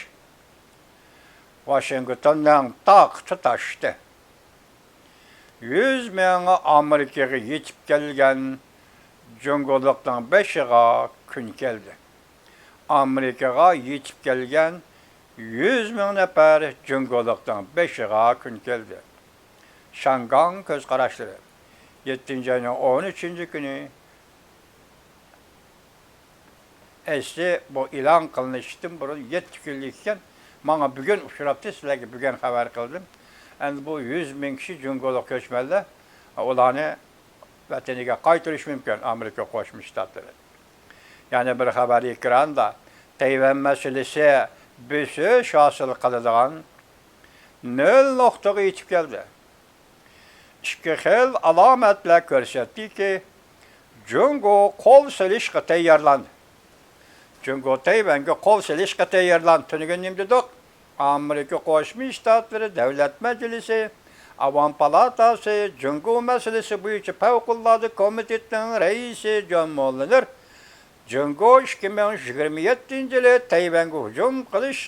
ۋاشىنگتوننىڭ تاقىتى تاشتى. يۈز مىڭ ئامېرىكىغا يېتىپ كەلگەن جۇڭگولۇقنىڭ بېشىغا كۈن كەلدى. ئامېرىكىغا يېتىپ كەلگەن يۈز مىڭ نەپەر جۇڭگولۇقنىڭ بېشىغا كۈن كەلدى. شياڭگاڭ كۆز قاراشلىرى. يەتتىنچى ئاينىڭ ئون ئۈچىنچى كۈنى. ئەسلى بۇ ئېلان قىلىنىشتىن بۇرۇن يەتتە كۈنلۈك ئىكەن. ماڭا بۈگۈن ئۇچراپتۇ، سىلەرگە بۈگۈن خەۋەر قىلدىم. ئەمدى بۇ يۈز مىڭ كىشى جۇڭگولۇق كۆچمەنلەر ئۇلارنى ۋەتىنىگە قايتۇرۇشى مۇمكىن ئامېرىكا قوشما شتاتلىرى. يەنە بىر خەۋەر ئېكراندا، تەيۋەن مەسىلىسى بۆسۈش ھاسىل قىلىدىغان نۆل نۇقتىغا يېتىپ كەلدى. ئىككى خىل ئالامەتلەر كۆرسەتتىكى، جۇڭگو قول سېلىشقا تەييارلاندى. جۇڭگو تەيۋەنگە قول سېلىشقا تەييارلاندى. تۈنۈگۈن نېمە دېدۇق؟ ئامېرىكا قوشما شتاتلىرى دۆلەت مەجلىسى، ئاۋام پالاتاسى، جۇڭگو مەسىلىسى بويىچە پەۋقۇلئاددە كومىتېتنىڭ رەئىسى جون موللېنېر جۇڭگو ئىككى مىڭ يىگىرمە يەتتىنچى يىلى تەيۋەنگە ھۇجۇم قىلىش،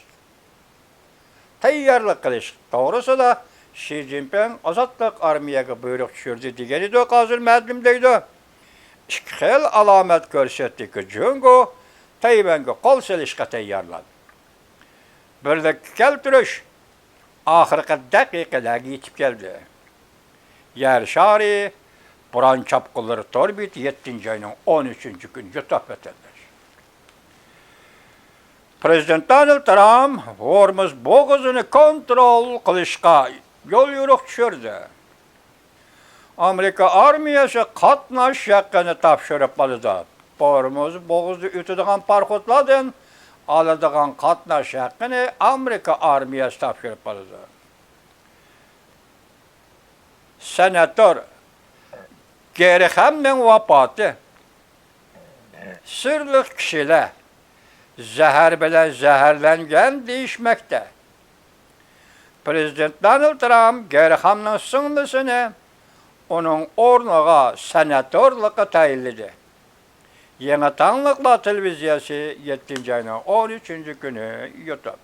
تەييارلىق قىلىش توغرىسىدا شى جىنپىڭ ئازادلىق ئارمىيەگە بۇيرۇق چۈشۈردى دېگەن ئىدۇق، ھازىر مەلۇم دەيدۇ. ئىككى خىل ئالامەت كۆرسەتتىكى، جۇڭگو تەيۋەنگە قول سېلىشقا تەييارلاندى. بىرلىككە كەلتۈرۈش ئاخىرقى دەقىقىلەرگە يېتىپ كەلدى. يەر شارى بوران چاپقۇنلىرى تور بېتى يەتتىنچى ئاينىڭ ئون ئۈچىنچى كۈنى يوتاپ ۋەتەنداش. پرېزىدېنت دونالد ترامپ ھورمۇز بوغۇزىنى كونترول قىلىشقا يول يورۇق چۈشۈردى. ئامېرىكا ئارمىيەسى قاتناش ھەققىنى تاپشۇرۇپ ئالىدۇ. ھورمۇز بوغۇزىدا ئۆتىدىغان پاراخوتلاردىن ئالىدىغان قاتناش ھەققىنى ئامېرىكا ئارمىيەسى تاپشۇرۇپ ئالىدۇ. سېناتور گېرخامنىڭ ۋاپاتى. سىرلىق كىشىلەر زەھەر بىلەن زەھەرلەنگەن دېيىشمەكتە. پرېزىدېنت دونالد ترامپ گېرخامنىڭ سىڭلىسىنى ئۇنىڭ ئورنىغا سېناتورلۇققا تەيىنلىدى. يېڭى تاڭلىقلار تېلېۋىزىيەسى يەتتىنچى ئاينىڭ ئون ئۈچىنچى كۈنى يوتاپ.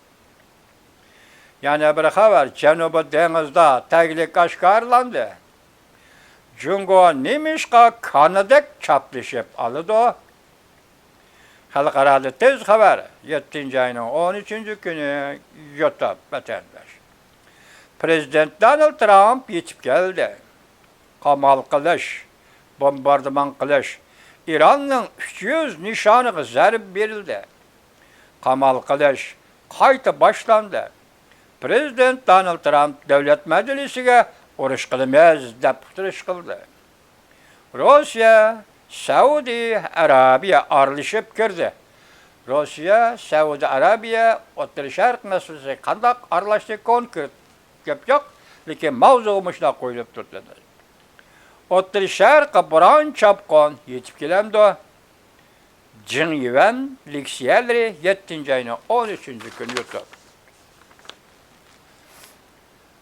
يەنە بىر خەۋەر، جەنۇبىي دېڭىزدا تەگلىك ئاشكارىلاندى. جۇڭگو نېمىشقا كانىدەك چاپلىشىپ ئالىدۇ؟ خەلقئارادا تېز خەۋەر، يەتتىنچى ئاينىڭ ئون ئۈچىنچى كۈنى يوتاپ ۋەتەنداش. پرېزىدېنت دونالد ترامپ يېتىپ كەلدى. قامال قىلىش، بومباردىمان قىلىش، ئىراننىڭ ئۈچ يۈز نىشانىغا زەربە بېرىلدى. قامال قىلىش قايتا باشلاندى. پرېزىدېنت دونالد ترامپ دۆلەت مەجلىسىگە ئۇرۇش قىلىمىز دەپ ئۇقتۇرۇش قىلدى. روسىيە، سەئۇدى ئەرەبىيە ئارىلىشىپ كىردى. روسىيە، سەئۇدى ئەرەبىيە ئوتتۇرا شەرق مەسىلىسىگە قانداق ئارىلاشتى؟ كونكرېت گەپ يوق، لېكىن ماۋزۇ مۇشۇنداق قويۇلۇپ تۇرىدۇ. ئوتتۇرا شەرققە بوران چاپقۇن يېتىپ كېلەمدۇ؟ جېڭ يۈەن لېكسىيەلىرى يەتتىنچى ئاينىڭ ئون ئۈچىنچى كۈنى يوتاپ.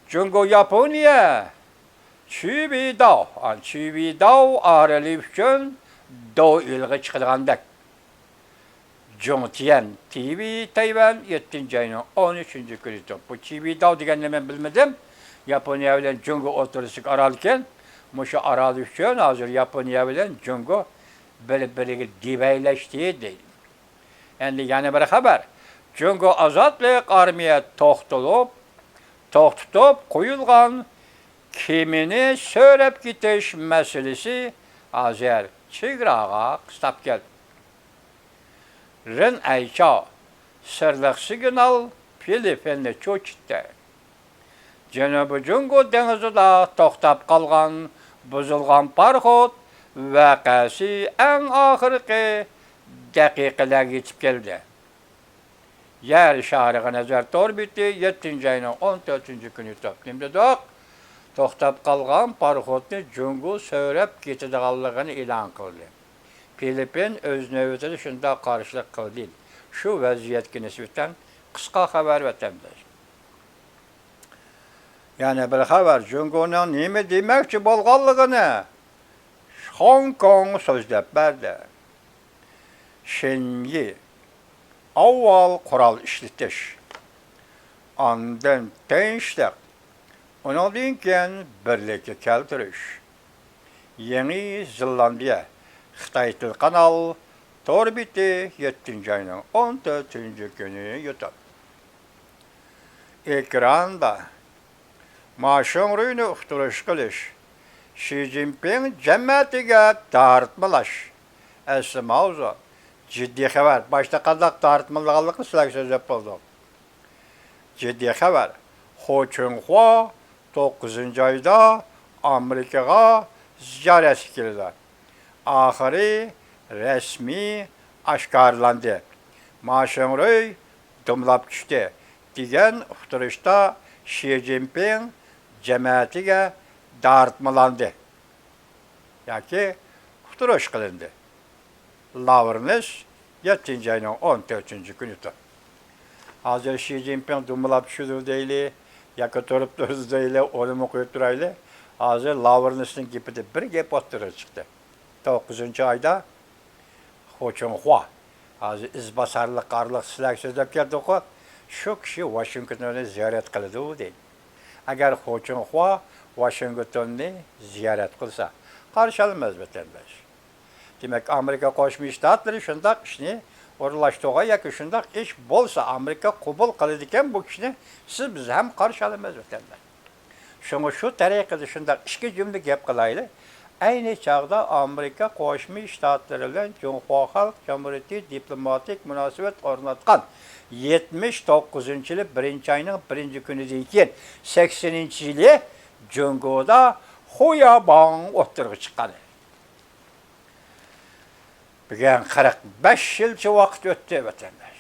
جۇڭگو ياپونىيە چۈبىداۋ، ئان چۈبىداۋ ئارىلى ئۈچۈن دوئىلغا چىقىدىغاندەك. جۇڭتيەن تىۋى تەيۋەن يەتتىنچى ئاينىڭ ئون ئۈچىنچى كۈنى يوتاپ. بۇ چۈبىداۋ دېگەننى مەن بىلمىدىم. ياپونىيە بىلەن جۇڭگو ئوتتۇرىسىدىكى ئارال ئىكەن. مۇشۇ ئارال ئۈچۈن ھازىر ياپونىيە بىلەن جۇڭگو بىر-بىرىگە دېۋەيلەشتى دەيدۇ. ئەمدى يەنە بىر خەۋەر. جۇڭگو ئازادلىق ئارمىيە توختىلىپ، توختىتىپ قويۇلغان كېمىنى سۆرەپ كېتىش مەسىلىسى ھازىر چېگراغا قىستاپ كەلدى. رېن ئەيچاۋ سىرلىق سىگنال فىلىپپىننى چۆچۈتتى. جەنۇبىي جۇڭگو دېڭىزىدا توختاپ قالغان بۇزۇلغان پاراخوت ۋەقەسى ئەڭ ئاخىرقى دەقىقىلەرگە يېتىپ كەلدى. يەر شارىغا نەزەر تور بېتى يەتتىنچى ئاينىڭ ئون تۆتىنچى كۈنى توختىلىپ دېدۇق. توختاپ قالغان پاراخوتنى جۇڭگو سۆرەپ كېتىدىغانلىقىنى ئېلان قىلدى. فىلىپپىن ئۆز نۆۋىتىدە شۇنداق قارشىلىق قىلدى. شۇ ۋەزىيەتكە نىسبەتەن قىسقا خەۋەر، ۋەتەنداش. يەنە بىر خەۋەر، جۇڭگونىڭ نېمە دېمەكچى بولغانلىقىنى خوڭكوڭ سۆزلەپ بەردى. شېنيى، ئاۋۋال قورال ئىشلىتىش، ئاندىن تىنچلىق، ئۇنىڭدىن كېيىن بىرلىككە كەلتۈرۈش. يېڭى زېلاندىيە، خىتاي تېلېكانال تور بېتى يەتتىنچى ئاينىڭ ئون تۆتىنچى كۈنى يوتاپ. ئېكراندا ما شۇڭرۇينى ئۇقتۇرۇش قىلىش، شى جىنپىڭ جەمەتىگە دارىتمىلاش. ئەسلى ماۋزۇ جىددىي خەۋەر. باشتا قانداق دارىتمىلىدىغانلىقىنى سىلەرگە سۆزلەپ بولدۇق. جىددىي خەۋەر. خۇ چۈنخۇا توققۇزىنچى ئايدا ئامېرىكىغا زىيارەتكە كېلىدۇ. ئاخىرى رەسمىي ئاشكارىلاندى. ماشىڭرۇي دومىلاپ چۈشتى، دېگەن ئۇقتۇرۇشتا شى جىنپىڭ جەمەتىگە دارتمىلاندى ياكى ئۇقتۇرۇش قىلىندى. لاۋرېنس يەتتىنچى ئاينىڭ ئون تۆتىنچى كۈنى تۇر. ھازىر شى جىنپىڭ دومىلاپ چۈشىدۇ دەيلى ياكى تۇرۇپ تۇرىدۇ دەيلى، ئۇنىمۇ قويۇپ تۇرايلى. ھازىر لاۋرېنسنىڭ گېپىدە بىر گەپ ئوتتۇرىغا چىقتى. توققۇزىنچى ئايدا خۇ چىڭخۇا، ھازىر ئىزباسارلىق ئارىلىق سىلەرگە سۆزلەپ كەلدۇققۇ، شۇ كىشى ۋاشىنگتوننى زىيارەت قىلىدۇ دەيدۇ. ئەگەر خۇ چىڭخۇا ۋاشىنگتوننى زىيارەت قىلسا، قارشى ئالىمىز، ۋەتەنداش. دېمەك، ئامېرىكا قوشما شتاتلىرى شۇنداق ئىشنى ئورۇنلاشتۇرغان ياكى شۇنداق ئىش بولسا، ئامېرىكا قوبۇل قىلىدىكەن بۇ كىشىنى، سىز، بىز ھەم قارشى ئالىمىز، ۋەتەنداش. شۇڭا شۇ تەرىقىدە شۇنداق ئىككى جۈملە گەپ قىلايلى. ئەينى چاغدا ئامېرىكا قوشما شتاتلىرى بىلەن جۇڭخۇا خەلق جۇمھۇرىيىتى دىپلوماتىك مۇناسىۋەت ئورناتقان يەتمىش توققۇزىنچى يىلى بىرىنچى ئاينىڭ بىرىنچى كۈنىدىن كېيىن سەكسىنىنچى يىلى جۇڭگودا خۇياباڭ ئوتتۇرىغا چىققان. بۈگۈن قىرىق بەش يىلچە ۋاقىت ئۆتتى، ۋەتەنداش.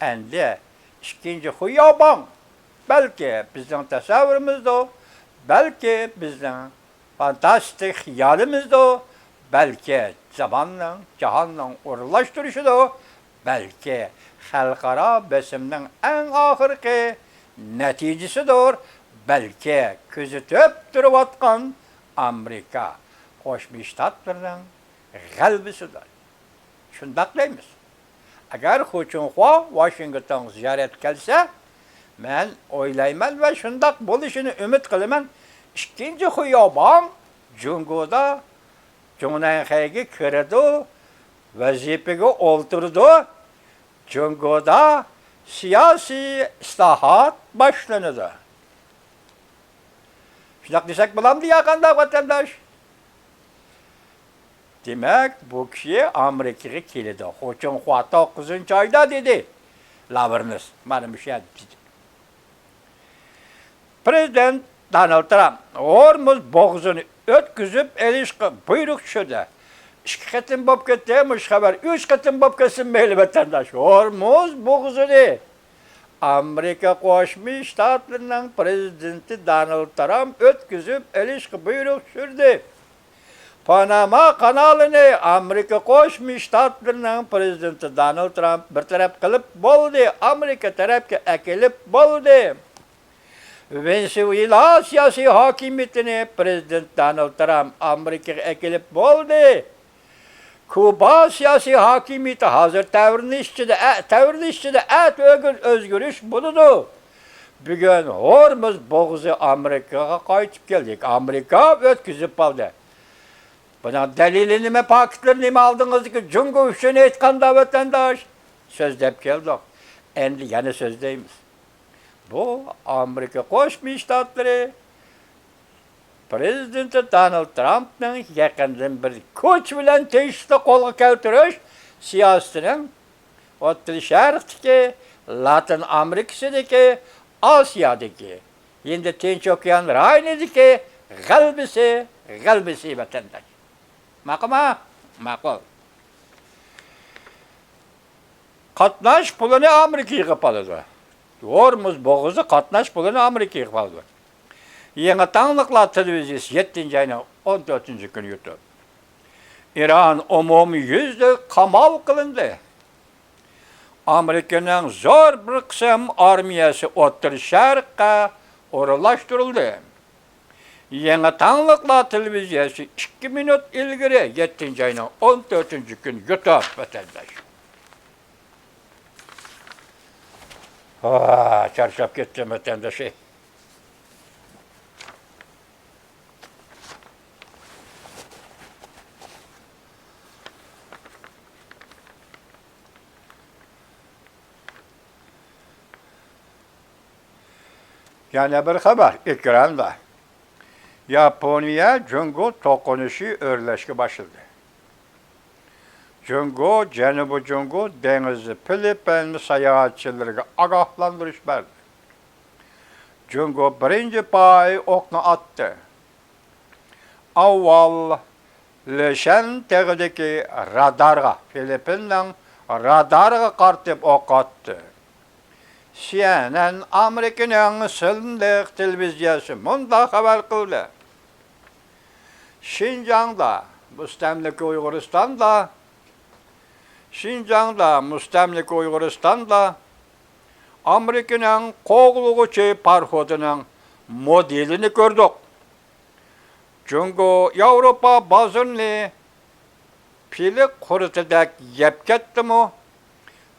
ئەمدى ئىككىنچى خۇياباڭ، بەلكى بىزنىڭ تەسەۋۋۇرىمىزدۇ، بەلكى بىزنىڭ فانتاستىك خىيالىمىزدۇ، بەلكى زاماننىڭ، جاھاننىڭ ئورۇنلاشتۇرۇشىدۇ، بەلكى خەلقئارا بېسىمنىڭ ئەڭ ئاخىرقى نەتىجىسىدۇر، بەلكى كۆزىتىپ تۇرۇۋاتقان ئامېرىكا قوشما شتاتلىرىنىڭ غەلىبىسىدۇر. شۇنداق دەيمىز. ئەگەر خۇ چىڭخۇا ۋاشىنگتونغا زىيارەتكە كەلسە، مەن ئويلايمەن ۋە شۇنداق بولۇشىنى ئۈمىد قىلىمەن، ئىككىنچى خۇياباڭ جۇڭگودا جۇڭنەنخەيگە كىرىدۇ، ۋەزىپىگە ئولتۇرىدۇ، جۇڭگودا سىياسىي ئىسلاھات باشلىنىدۇ. شۇنداق دېسەك بولامدۇ يا قانداق، ۋەتەنداش؟ دېمەك، بۇ كىشى ئامېرىكىغا كېلىدۇ. خۇ چىڭخۇا توققۇزىنچى ئايدا دېدى. لاۋرېنس مانا مۇشۇ يەردە دېدى. پرېزىدېنت دونالد ترامپ ھورمۇز بوغۇزىنى ئۆتكۈزۈپ ئېلىشقا بۇيرۇق چۈشۈردى. ئىككى قېتىم بولۇپ كەتتى مۇشۇ خەۋەر، ئۈچ قېتىم بولۇپ كەتسۇن مەيلى، ۋەتەنداش. ھورمۇز بوغۇزىنى ئامېرىكا قوشما شتاتلىرىنىڭ پرېزىدېنتى دونالد ترامپ ئۆتكۈزۈپ ئېلىشقا بۇيرۇق چۈشۈردى. پاناما قانالىنى ئامېرىكا قوشما شتاتلىرىنىڭ پرېزىدېنتى دونالد ترامپ بىر تەرەپ قىلىپ بولدى، ئامېرىكا تەرەپكە ئەكېلىپ بولدى. ۋېنېسۇېلا سىياسىي ھاكىمىيىتىنى پرېزىدېنت دونالد ترامپ ئامېرىكىغا ئەكېلىپ بولدى. كۇبا سىياسىي ھاكىمىيىتى ھازىر تەۋرىنىش ئىچىدە، ئە، تەۋرىنىش ئىچىدە، ئەتە ئۆگۈن ئۆزگىرىش بولىدۇ. بۈگۈن ھورمۇز بوغۇزى ئامېرىكىغا قايتىپ كەلدى. ئامېرىكا ئۆتكۈزۈپ ئالدى. بۇنىڭ دەلىلى نېمە، پاكىتلىرى نېمە ئالدىڭىزدىكى جۇڭگو ئۈچۈن ئېيتقاندا، ۋەتەنداش؟ سۆزلەپ كەلدۇق. ئەمدى يەنە سۆزلەيمىز. بۇ ئامېرىكا قوشما شتاتلىرى پرېزىدېنتى دونالد ترامپنىڭ يېقىندىن بېرى كۈچ بىلەن تىنچلىقنى قولغا كەلتۈرۈش سىياسىتىنىڭ ئوتتۇرا شەرقتىكى، لاتىن ئامېرىكىسىدىكى، ئاسىيادىكى، ھىندى تىنچ ئوكيان رايونىدىكى غەلىبىسى، غەلىبىسى، ۋەتەنداش. ماقۇلما؟ ماقۇل. قاتناش پۇلىنى ئامېرىكا يىغىپ ئالىدۇ. ھورمۇز بوغۇزى قاتناش پۇلىنى ئامېرىكا يىغىپ ئالىدۇ. يېڭى تاڭلىقلار تېلېۋىزىيىسى يەتتىنچى ئاينىڭ ئون تۆتىنچى كۈنى يۇتۇپ، ئىران ئومۇميۈزلۈك قامال قىلىندى. ئامېرىكىنىڭ زور بىر قىسىم ئارمىيەسى ئوتتۇرا شەرققە ئورۇنلاشتۇرۇلدى. يېڭى تاڭلىقلار تېلېۋىزىيەسى ئىككى مىنۇت ئىلگىرى، يەتتىنچى ئاينىڭ ئون تۆتىنچى كۈنى يۇتۇپ، ۋەتەنداش. ۋا، چارچاپ كەتتىم، ۋەتەنداش. يەنە بىر خەۋەر ئېكراندا. ياپونىيە جۇڭگو توقۇنۇشى ئۆرلەشكە باشلىدى. جۇڭگو جەنۇبىي جۇڭگو دېڭىزى فىلىپپىن ساياھەتچىلىرىگە ئاگاھلاندۇرۇش بەردى. جۇڭگو بىرىنچى پاي ئوقنى ئاتتى. ئاۋۋال لېشەن تېغىدىكى رادارغا، فىلىپپىننىڭ رادارىغا قارىتىپ ئوق ئاتتى. سى ئېن ئېن ئامېرىكىنىڭ سىنلىق تېلېۋىزىيەسى مۇنداق خەۋەر قىلدى: شىنجاڭدا، مۇستەملىكە ئۇيغۇرىستاندا، شىنجاڭدا، مۇستەملىكە ئۇيغۇرىستاندا ئامېرىكىنىڭ قوغلىغۇچى پاراخوتىنىڭ مودېلىنى كۆردۇق. جۇڭگو ياۋروپا بازىرىنى پىلىق قۇرۇتىدەك يەپ كەتتىمۇ؟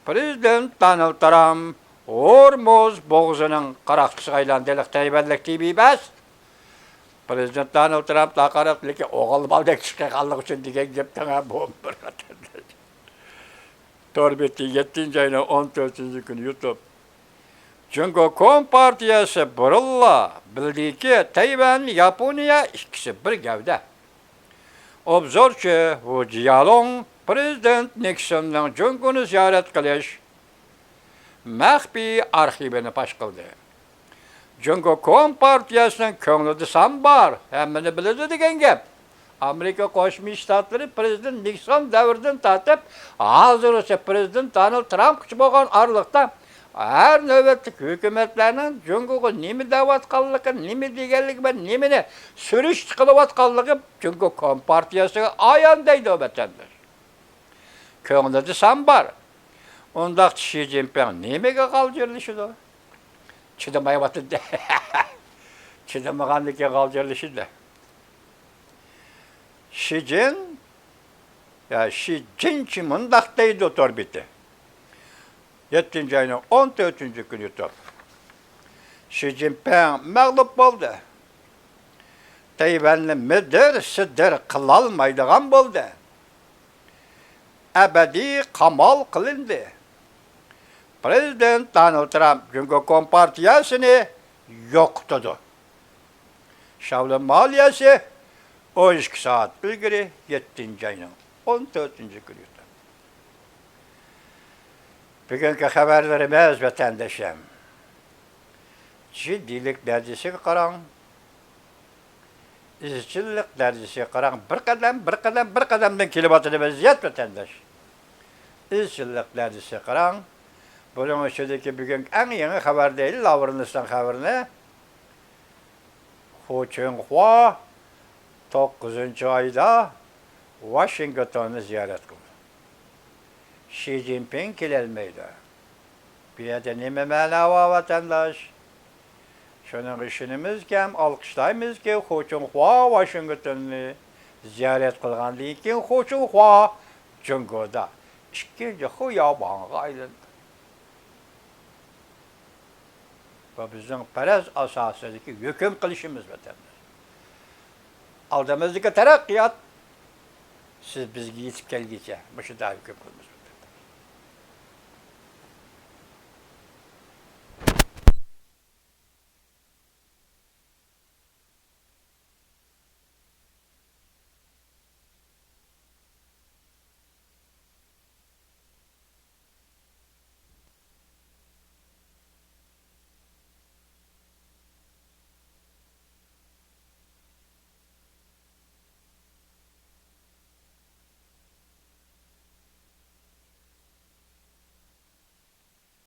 پىرېزىدېنت دونالد ترامپ ھورمۇز بوغۇزىنىڭ قاراقچىسىغا ئايلاندى. ھېلىقى تەيۋەنلىك تېبىي بەس. پىرېزىدېنت دونالد ترامپ ھاقارەتلىكى ئوغۇل بالىدەك چىقىپ قالغان ئۈچۈن دېگەن گەپتىڭ ھە، بۇ بىر ۋەتەنداش. تور بېتى، يەتتىنچى ئاينىڭ ئون تۆتىنچى كۈنى يۇتۇپ. جۇڭگو كومپارتىيەسى بۇرۇنلا بىلدىكى، تەيۋەن، ياپونىيە ئىككىسى بىر گەۋدە. ئوبزورچى ۋۇ جيالۇڭ پىرېزىدېنت نىكسوننىڭ جۇڭگونى زىيارەت قىلىش مەخپىي ئارخىۋىنى پاش قىلدى. جۇڭگو كومپارتىيەسىنىڭ كۆڭلىدە سان بار، ھەممىنى بىلىدۇ دېگەن گەپ. ئامېرىكا قوشما شتاتلىرى پىرېزىدېنت نىكسون دەۋرىدىن تارتىپ ھازىرغىچە پىرېزىدېنت دونالد ترامپقىچە بولغان ئارىلىقتا ھەر نۆۋەتلىك ھۆكۈمەتلەرنىڭ جۇڭگوغا نېمە دەۋاتقانلىقى، نېمە دېگەنلىكى ۋە نېمىنى سۈرۈشتە قىلىۋاتقانلىقى جۇڭگو كومپارتىيەسىگە ئايان دەيدۇ ۋەتەنداش. كۆڭلىدە سان بار. ئۇنداقتا شى جىنپىڭ نېمىگە غالجىرلىشىدۇ؟ چىدىمايۋاتىدۇ. چىدىمىغاندىكىن غالجىرلىشىدۇ. شى جىن، يا شى جىنچى مۇنداق دەيدۇ تور بېتى. يەتتىنچى ئاينىڭ ئون تۆتىنچى كۈنى يۇتۇپ. شى جىنپىڭ مەغلۇپ بولدى. تەيۋەننى مىدىر-سىدىر قىلالمايدىغان بولدى. ئەبەدىي قامال قىلىندى. پىرېزىدېنت دونالد ترامپ جۇڭگو كومپارتىيەسىنى يوقىتىدۇ. شاۋلىن مالىيەسى ئون ئىككى سائەت ئىلگىرى، يەتتىنچى ئاينىڭ ئون تۆتىنچى كۈنى يۈتۈلدى. بۈگۈنكى خەۋەرلىرىمىز، ۋەتەندىشىم، جىددىيلىك دەرىجىسىگە قاراڭ. ئىزچىللىق دەرىجىسىگە قاراڭ. بىر قەدەم، بىر قەدەم، بىر قەدەمدىن كېلىۋاتىدۇ ۋەزىيەت، ۋەتەنداش. ئىزچىللىق دەرىجىسىگە قاراڭ. بۇنىڭ ئىچىدىكى بۈگۈنكى ئەڭ يېڭى خەۋەر دەيلى، لاۋرېنسنىڭ خەۋىرىنى. خۇ چىڭخۇا توققۇزىنچى ئايدا ۋاشىنگتوننى زىيارەت قىلدى. شى جىنپىڭ كېلەلمەيدۇ. بۇ يەردە نېمە مەنە بار، ۋەتەنداش؟ شۇنىڭغا ئىشىنىمىزكى ھەم ئالقىشلايمىزكى، خۇ چىڭخۇا ۋاشىنگتوننى زىيارەت قىلغاندىن كېيىن، خۇ چىڭخۇا جۇڭگودا ئىككىنچى خۇياۋاڭغا ئايلىنىدۇ. بۇ بىزنىڭ پەرەز ئاساسىدىكى ھۆكۈم قىلىشىمىز، ۋەتەنداش. ئالدىمىزدىكى تەرەققىيات، سىز بىزگە يېتىپ كەلگىچە مۇشۇنداق ھۆكۈم قىلىمىز.